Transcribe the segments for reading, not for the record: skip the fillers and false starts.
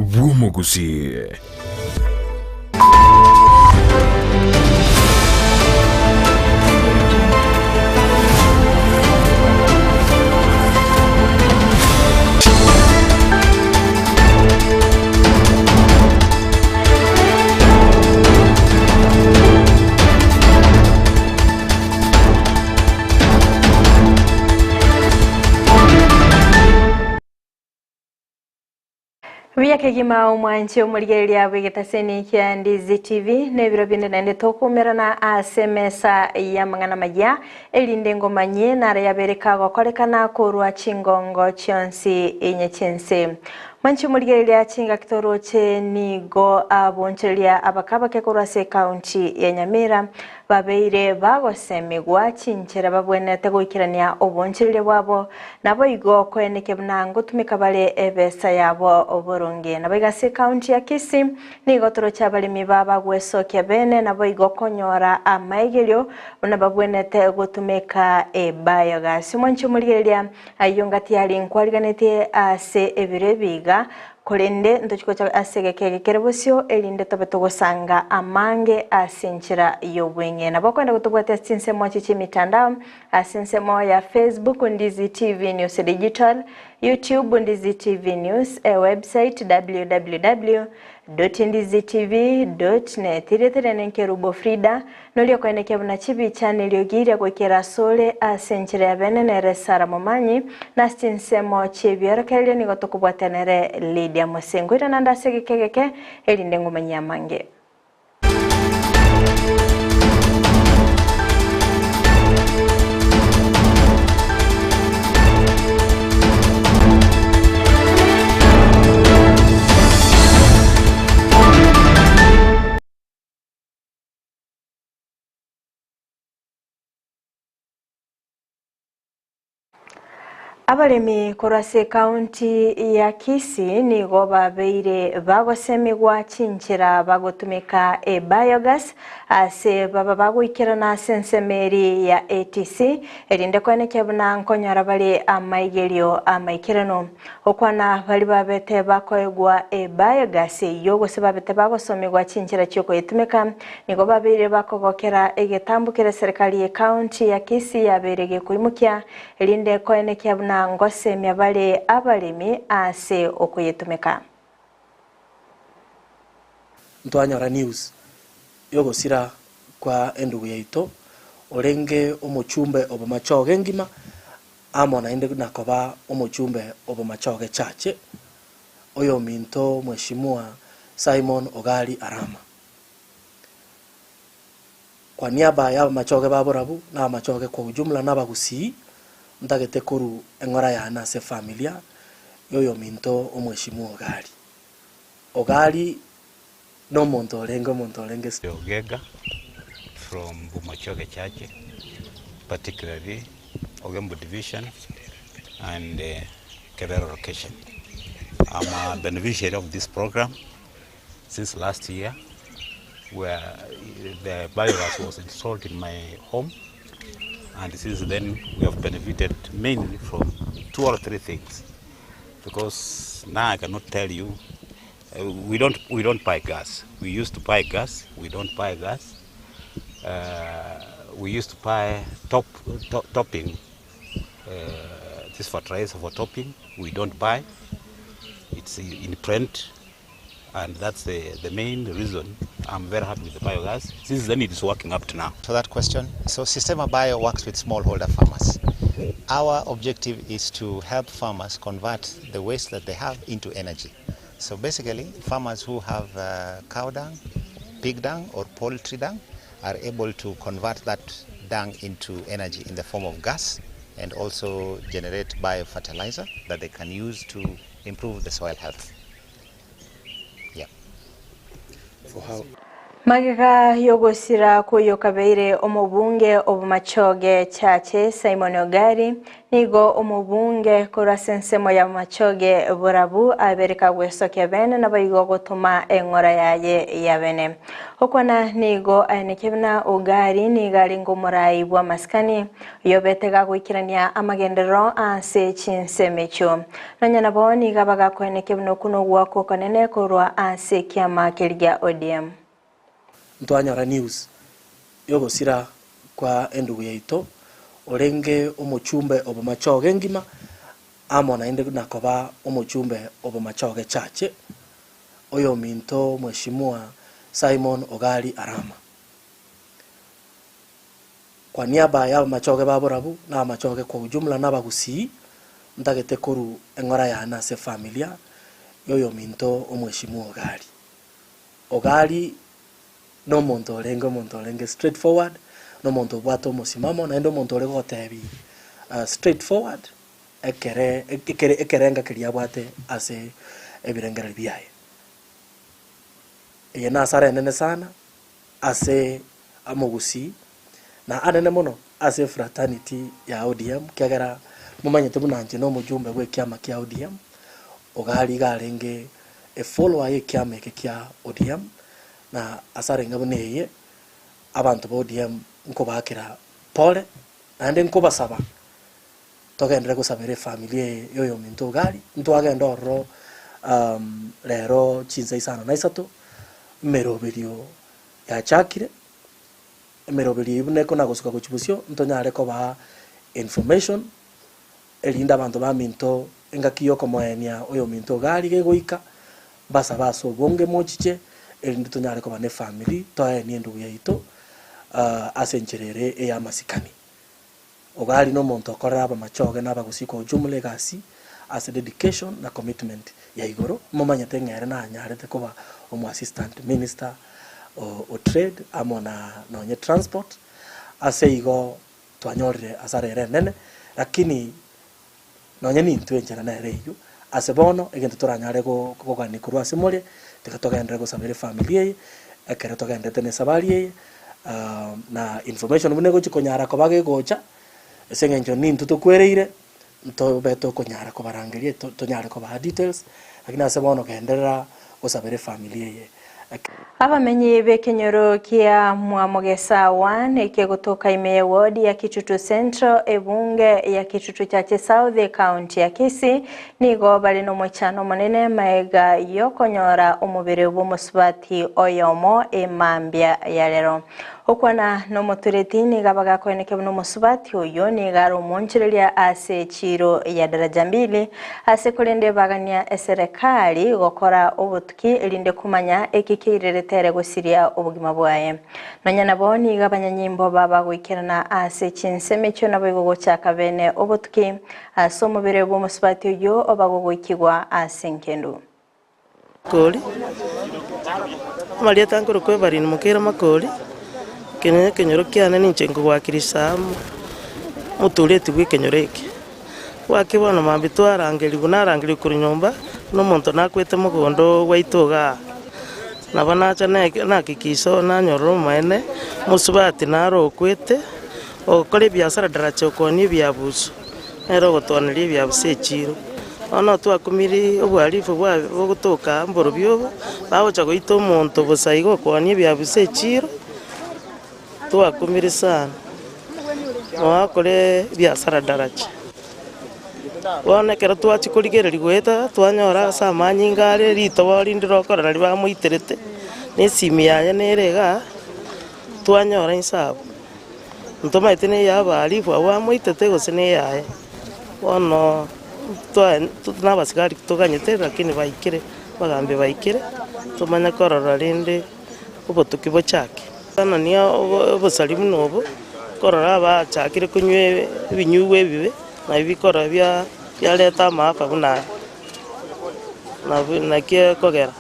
bw'Omogusii. Buya kegima omwanche omorigereria bw'egetaseni kia Ndizi TV na ebiro binde naende tokumerana ase emesa y'amang'ana amayia erinde ngomanyie nare yabere kagokorekana korwa chingongo chionsi inye chi'ense. Mwanche omorigereria chingaki toroche nigo abonchoreria abaka abake korwa ase ekaunti ya Nyamira Babeire bagosemigwa chinchera babwenerete goikerania oboonchereria bwabo, naboigo koenekia buna ngotumeka bare ebesa yabo boronge. Naboigo ase ekaunti ya Kisii nigo toroche abaremi babagwesokia bene naboigo konyora amaegerio buna babwenerete gotumeka ebiogas. Mwanche omorigereria ayio ngati aria nkwariganetie ase ebiro ebi iga, Korende ntochie gocha ase egeka eke kere bosio, erinde tobe togosanga amange ase enchera y'obweng'e. Nabo okoenda gotobwatia ase chinsemo echi chi'emitandao, ase ensemo ya Facebook, Ndizi TV News Digital, YouTube, Ndizi TV News, ewebsite, www dot ndizi tv dot net. Erieta riane Nkerubo Frida, noria okoenekia buna chibicha neriogi riria goikera asore ase enchera ya bene nere Sarah Momanyi, na ase chinsemo chi'ebiorokererio nigo tokobwatia nere Lydia Mose. Nkoirana ande ase egeka egeke, erinde ngomanyie amange. Abaremi korwa ase ekaunti ya Kisii nigo babeire bagosemigwa chinchera bagotumeka ebiogas ase baba bagoikerana ase ensemo eri ya ATC erinde koenekia buna nkonyora bare amaigerio amaikeranu. Okwana baria babete bakoegwa ebiogas eyio gose babete bagosomigwa chinchera chiokoyetumeka nigo babeire bakogokera egetambo kere serikali ye county ya Kisii yabeire gekoimokia erinde koenekia buna ngosemia bare abaremi ase okoyetumeka. Ntwanyora news yogosira kwa endugu yaito orenge omochumbe obomachoge engima Amo naende nakoba omochumbe o Bomachoge Church, oyominto Mweshimiwa Simon Ogari Arama. Kwa niaba ya abamachoge ba borabu na abamachoge kwa ujumla na abagusii, ntagete koru eng'ora yane ase efamilia ya oyominto Omweshimiwa Ogari. Ogari nomonto orenge omonto orenge. Ogega from Bomachoge Church, particularly Ogembo Division and Kebero Location. I'm a beneficiary of this program since last year where the biogas was installed in my home and since then we have benefited mainly from two or three things because now I cannot tell you we don't we don't buy gas. We used to buy gas. We don't buy gas. Uh, we used to buy top, top topping uh, this fertilizer for topping. We don't buy. It's in print, and that's the, the main reason I'm very happy with the biogas. Since then, it is working up to now. For that question, so Sistema Bio works with smallholder farmers. Our objective is to help farmers convert the waste that they have into energy. So basically, farmers who have uh, cow dung, pig dung, or poultry dung are able to convert that dung into energy in the form of gas and also generate biofertilizer that they can use to improve the soil health. Yeah. For how? Magega y'ogosira kw'oyokabeire omobunge o Bomachoge Chache Simon Ogari, nigo omobunge korwa ase ensemo ya Bomachoge Borabu abereka gwesokia bene naboigo gotoma eng'ora yaye ya bene. Okwana nigo aenekia buna Ogari nigo arenge omorai bw'amasikani oyobete gagoikerania amagenderero ase chinsemo echio. Nonya nabo nigo abagakoenekia buna okwo nogwaka okonene korwa ase ekiama keria gia ODM. Ntwanyora news yogosira kwa endugu yaito orenge omochumbe o Bomachoge engima amo naende nakoba omochumbe o Bomachoge Chache, oyominto Mheshimiwa Simon Ogari Arama. Kwa niaba ya abamachoge ba Borabu na abamachoge kwa ujumla na abagusii, ntagete korwa eng'ora yane ase efamilia ya oyominto Omweshimiwa Ogari. Ogari na omonto orenge omonto orenge straight forward, na omonto obwate omosimamo, naende omonto ore gogotebi straight forward ekere ekere ekerenga keria abwate ase ebirengererio biaye. Eye nasara enene sana ase omogusii na anene mono ase efraternity ya ODM kiagera momanyete buna inche na omojumbe bwa ekiama kia ODM, Ogari iga arenge efollower ya ekiama eke kia ODM, na ase arenge buna eye, abanto ba ODM nkobaakera pole, naende nkobasaba togenderere gosabera efamiri eye ya oyominto Ogari, ntwagenda ororo rero chinsa isano na isato, emeroberio yachakire, emeroberio eyio buna ekona gosuka gochia bosio, ntonyare kobaa information, erinde abanto baminto engaki ya okomoenia oyominto Ogari gegoika, mbasabe ase obonge mochiche, erinde tonyare koba na efamiri, toenie endugu yaito ase enchera ere ey'amasikani. Ogari nomonto okorera abamachoge na abagusii kwa ujumla egasi ase dedication na commitment ya igoro, momanyete ng'a ere nanyarete koba omo assistant minister o trade amo na nonye transport, ase igo twanyorire hasara ere enene, lakini nonye nintwe enchera nere eyio, ase bono egento toranyare kogania korwa ase more, tiga togenderere gosabera efamiri eye, ekero togenderete na esabari eye, na information buna egochi konyara koba gegocha, ase eng'encho nintwe tokwereire, ntobe tokonyara kobarangeria tonyare kobaa details, lakini ase bono genderera gosabera efamiri eye. Abamenyi b'ekenyoro kia Mwamogesa 1 ekegotoka ime ya ward ya Kitutu Central ebunge ya Kitutu Chache South ekaunti ya Kisii nigo bare nomochano omonene maega yokonyora omobere bw'omosubati oyomo emambia ya rero. Okwana nomotureti nigo abagakoeneke buna omosubati oyo nigo are omoonchoreria ase echiro ya Daraja Mbili ase korende bagania eserekari gokora obotuki erinde komanya eki keirerete ere gosiria obogima bwaye. Nonya nabo nigo abanyanyimbo baba goikerana ase chinsemo echio naboigo gochaka bene obotuki ase omobere bw'omosubati oyio obagogoikigwa ase enkendu. Makori, Amarieta nkorokwa Evarine Mokeira Makori, eke nekenyoro kiane ninche nkogwakirisa amo, omotureti bwa ekenyoro eke. Gwaki bono mambia twarangerigwa narangerigwa korwa nyomba, buna omonto nakwete mogondo gwaito igaa. Nabo nacha neke nakikisa oo nanyorora omomaene, omosubati naro okwete, ogokora ebiasara daraja okoonia ebiabuso. Nere ogotwaneria ebiabuso echiiro. Bono twakumirie obohalifu bwa bogotoka mborobio obo, bagocha goita omonto bosa iga okoonia ebiabuso echiiro, twakumirie sana. Noakore ebiasara daraja. Bono ekero twachia korigereria goeta, twanyora ase amanyinga are ritobo rinde rokora nario bamoiterete, na esimi yaye nere igaa, twanyora inse abwo. Ntomaete neya abahalifu abwo bamoitete gose neyaye. Bono nabasigari toganyete lakini baikire, abagambi baikire, tomanye korora rende obotuki bochake. Bono nigo obosari buna obo, korora abachakire konywa ebinyugwa ebibe, nabio bikora biareta amaafa buna aya, naki ekogera.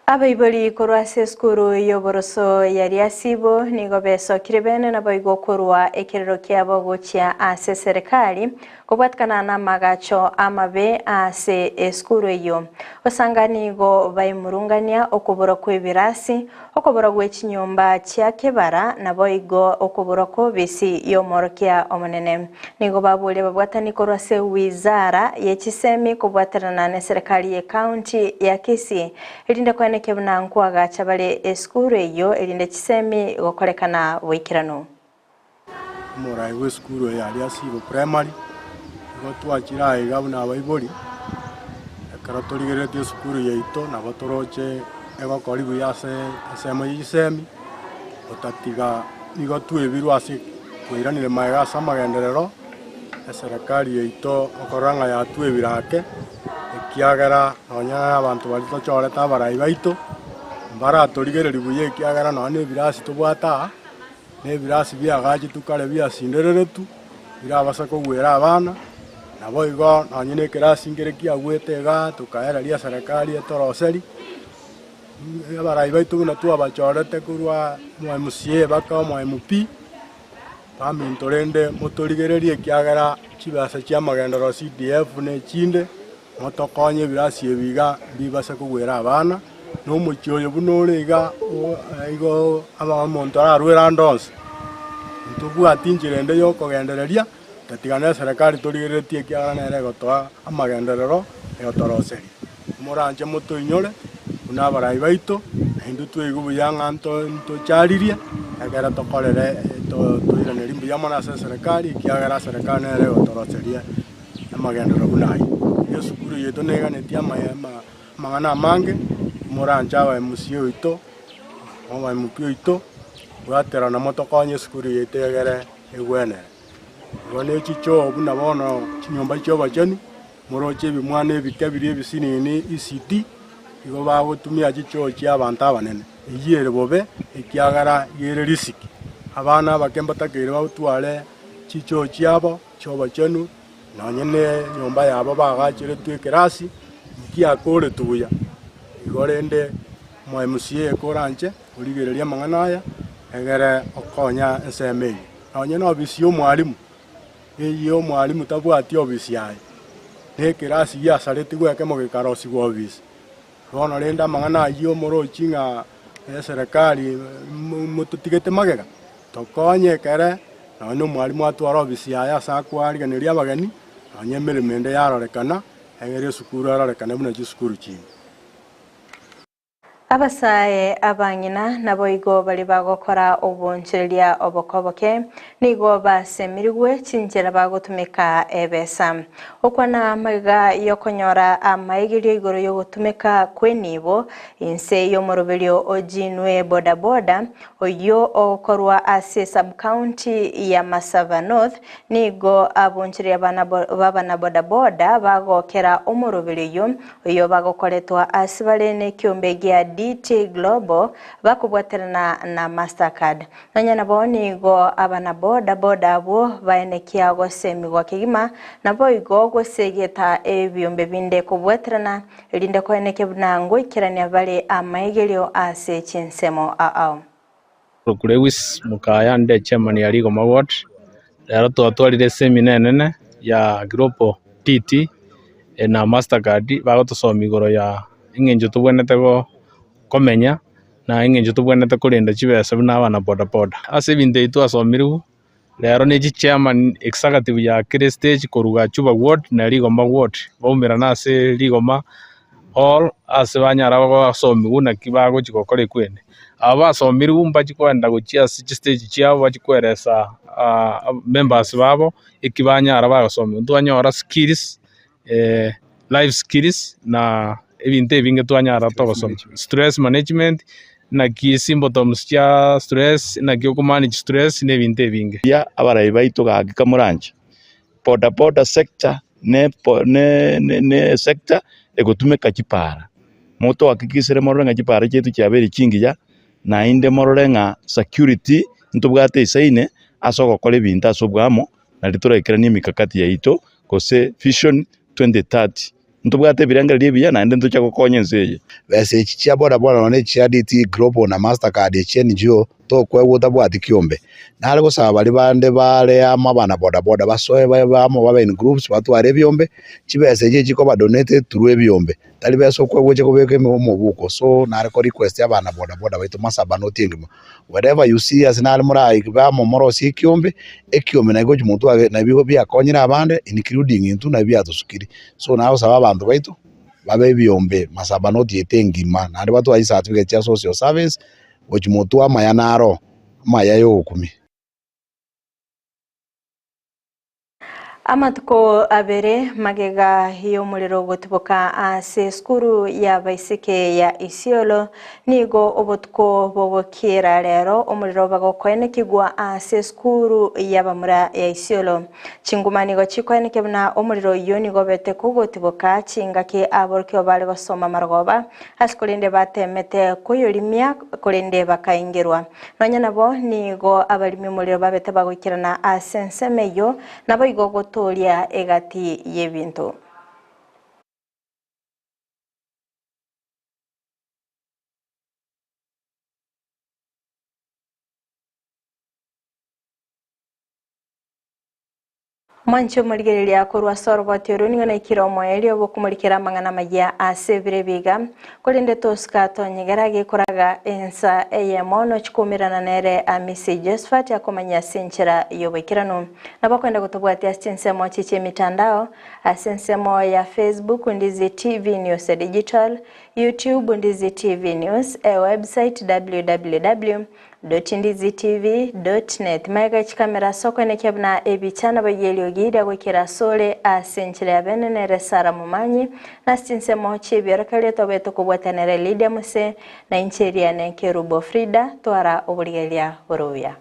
Abaibori korwa ase esukuru y'oboroso ya Riasibo nigo besokire bene naboigo korwa ekerero kiabo gochia ase eserekari kobwatikana namagacho amabe ase esukuru eyio. Gosanga nigo baimurungania okoborwa kw'ebirasi, okoborwa gwe chinyomba chia kebara naboigo okoborwa kw'obisi y'omworokia omonene. Nigo baboria ababwatani korwa ase wizara ye chisemi kobwaterana neserekari ye county ya Kisii erinde koenekia buna nkoagacha bare esukuru eyio erinde chisemi gokorekana boikeranu. Omorai bw'esukuru eye aria Sibo Primary, nigo twachire aiga buna abaibori, ekero torigereretie esukuru yaito nabo toroche egokori buya ase ensemo ya chisemi, gotatiga nigo twebirwe ase twairanire magega ase amagenderero, eserekari yaito okorora ng'a yatwebire ake, ekiagera nonya abanto baria tochorete abarai baito, mbaratorigereria buya ekiagera nonya na ebirasi tobwate aa, na ebirasi biagachetwe kare biasindereretwe, birabasa kogwera abana, naboigo nonye na ekerasi nkere kiagwete igaa tokaereria eserekari etoroseri, abarai baito buna twabachorete korwa omo MCA mpaka omo MP, baminto rende motorigererie ekiagera chibesa chi'amagenderero CDF na echinde, motokonye ebirasi ebi iga mbibase kogwera abana. Na omochie oyo buna ore iga, igo omonto ararwere ande onsi, ntobwati inchera ende y'okogendereria, tatiga neserekari torigereretie ekiagera nere egotoa amagenderero, egotoroseria. Moranche motoinyore buna abarai baito, naintwe tweigwe buya ng'a ntocharirie, ekero tokorere toiranerie mbuya mono ase eserekari, ekiagera eserekari nere egotoroseria amagenderero buna ayio. Iga esukuru yaito neganetie Amang'ana amange, moranche abaemusia oito, abaemuki oito, bwaterana motokonye esukuru yaito egere egwenere. Igo ne chichoo buna bono chinyomba chi'obochenu, moroche ebimwana ebike biria ebisinini ECD, igo bagotumia chichoo chia abanto abanene. Eyio ere bobe, ekiagera iga ere risiki. Abana abake mbatakeire batware chichoo chiabo chi'obochenu. Nonye nenyomba yabo baagacheretwe ekerasi, nkiakoretwe buya. Igo rende omo MCA koranche origererie amang'ana aya, egere okonya ensemo eyio. Nonye na ofisi ya omwalimu, eyio omwalimu tabwati ofisi yaye, na ekerasi giasaretigwe ekemo gekarosigwa ofisi. Bono rende amang'ana ayio morochi ng'a eserekari mototigete magega, tokonye ekere nonya na omwalimu atware ofisi yaye ase akoariganeria abageni, nonya emeremo ende yarorekana, egere esukuru erorekane buna chisukuru chinde. Abasae abang'ina naboigo baria bagokora obonchereria obokoboke, nigo basemirigwe chinchera bagotumeka ebesa. Okwana magega y'okonyora amaegerio igoro y'ogotumeka kw'enibo inse y'omoroberio o Jinwe Bodaboda oyio ogokorwa ase sub-county ya Masaba North nigo abonchereria b'abanabodaboda bagokera omoroberio oyio oyio bagokoretwa ase bare nekiombe gia DT Global bakobwaterana na Mastercard. Nonya nabo nigo abanaboda boda abwo baenekia gosemigwa kegima, naboigo gosegeta ebiombe binde kobwaterana, erinde koenekia buna ngoikerania bare amaegerio ase chinsemo ao. Korwa Lewis Mukaya nde chairman ya Rigoma Ward, rero twatwarire eseminar enene ya Global TT na Mastercard bagotosomia igoro ya eng'encho tobwenerete komenya. na eng'encho tobwenerete korenda chibesa buna abana boda boda. Ase ebinto ebi twasomirigwe, rero ne chichairman executive ya kera estage korwa Gachuba ward na Rigoma ward, baumerane ase Rigoma hall ase banyara gosomigwa naki bagochi gokora ekwende. Aba basomirigwe mbachi kogenda gochia ase chistage chiabo bachi koeresa members babo eki banyara bagosomigwa. Ntwanyora skills. life skills na ebinto ebinge twanyara togosoma. Stress management, naki symptoms chia stress, naki oko manage stress na ebinto ebinge. Rigia abarai baito gaki kamoranche. Boda boda sector ne ne sector egotumeka chipara. Motohakikisere morore ng'a chipara chiaito chiabeire chingiya, naende morore ng'a security ntobwate esaine ase ogokora ebinto ase oboamo, nario toraikeranie emikakati yaito gose vision 2030. Ntobwate ebirengererio ebiya naende ntochia gokonya ense eye. Besa echi chia bodaboda nonya ne chia DT Global na Mastercard echia NGO tokoegwa otabwati kiombe. Nare gosaba baria bande bare amo abana bodaboda basoe babe amo babe in groups batware ebiombe, chibesa echi echikoba donated through ebiombe. Tari besa okoegwa oche kobeka omobuko. So nare ko request abana bodaboda baito masaba not engima. Wherever you see ase nare morabe amo morosie ekiombe, ekiombe naye gochia motwage nabio biakonyire abande including intwe nabio biatosukirie. So nagosaba abanto baito babe ebiombe masaba not yaito engima naende batware chicertificate chia social service gochia motwe amaya naro amaya ya ogokumia. Amatuko abere magega y'omorero gotuboka ase esukuru y'abaiseke ya Isiolo, nigo obotuko bogokiera rero omorero bagokoenekigwa ase esukuru y'abamura ya Isiolo. Chinguma nigo chikoenekia buna omorero oyio nigo obete kogotiboka chingaki aborokigwa bare gosoma marogoba ase korende batemete koyorimia korende bakaingerwa. Nonya nabo nigo abarimi omorero babete bagoikerana ase ensemo eyio, naboigo gotooria egati y'ebinto. Mwanche omorigereria korwa ase oroboti orwo nigo naikire omoerio bw'okomorikera amang'ana amayia ase ebiro ebi iga, korende tosika tonyegera gekoraga ensa eyemo nochi koumerana nere Amisi Josephat akomanyia ase enchera y'oboikeranu. Nabo okoenda gotobwatia ase chinsemo chi chi'emitandao, ase ensemo ya Facebook Ndizi TV News Digital, YouTube Ndizi TV News, ewebsite www. Ndizitv.net Magega chikamera ase okoenekia buna ebicha naboigo eriogi riagoikera asore ase enchera ya bene nere Sara Momanyi, na ase chinsemo chi'ebiorokererio tobe tokobwatanera Lydia Mose, na inche Eriane Kerubo Frida, twara oborigereria bore obuya.